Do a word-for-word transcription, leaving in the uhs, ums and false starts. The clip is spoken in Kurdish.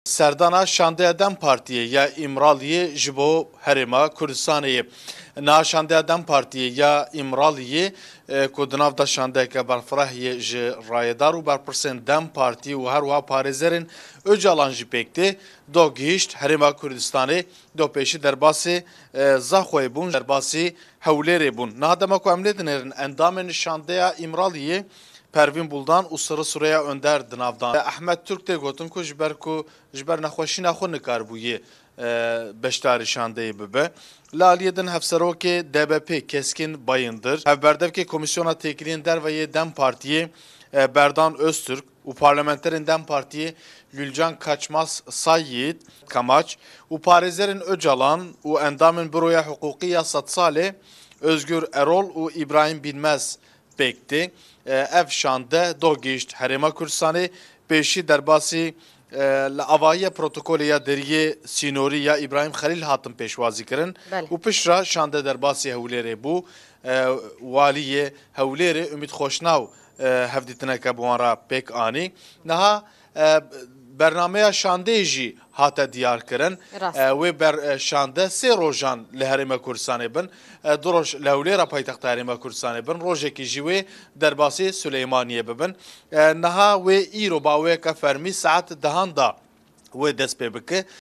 Serdana şandeya DEM Partiyê ya Îmraliyê ji bo Herêma Kurdistanê ye. Niha şandeya DEM Partiyê ya Îmraliyê, e, ku di nav de şandeyeke berfireh yê ji rayedar û berpirsên DEM Partî û her wiha parêzerên Ocalan jî pêk tê, do gihîşt Herêma Kurdistanê, do pêşî derbasê, e, Zaxoyê bûn, derbasî Hewlêrê bûn. Niha dema ku em lê dinêrin, endamên şandeya Îmraliyê Pervîn Buldan û Sirri Sureya Önder di nav de ne. Ehmed Türk tê gotin ku ji ber ku ji ber nexweşîna xwe nikaribûye, e, beşdarî şandeyê bibe. Li aliyê din hevserokê D B P Keskin Bayındır, hevberdevkê Komîsyona Têkiliyên Derve yê DEM Partiyê, e, Berdan Öztürk û parlamenterên DEM Partiyê Lülcan Kaçmaz Sayyid Kamaç û parêzerên Ocalan û endamên Büroya Huquqî ya Sedsalê Özgür Erol û Îbrahîm Bilmez pêk tê. E, ev şande do gihîşt Herêma Kurdistanê, pêşî derbasî, e, li avahiya protokolê ya deriyê sînorî ya Îbrahîm Xelîl hatin pêşwazî kirin Belê. Û piştre şande derbasî Hewlêrê bû. E, waliyê Hewlêrê Umît Xoşnaw, e, hevdîtineke bi wan re pêk anî. Niha, e, bernameya şandeyê jî hate diyar kirin. Rast. E, wê ber-, e, şande sê rojan li Herêma Kurdistanê bin. E, du roj li Hewlêra paytexta Herêma Kurdistanê bin, rojekî jî wê derbasî Silêmaniyê bibin. E, niha wê îro bi awayeke fermî saet dehan de wê dest pê bike.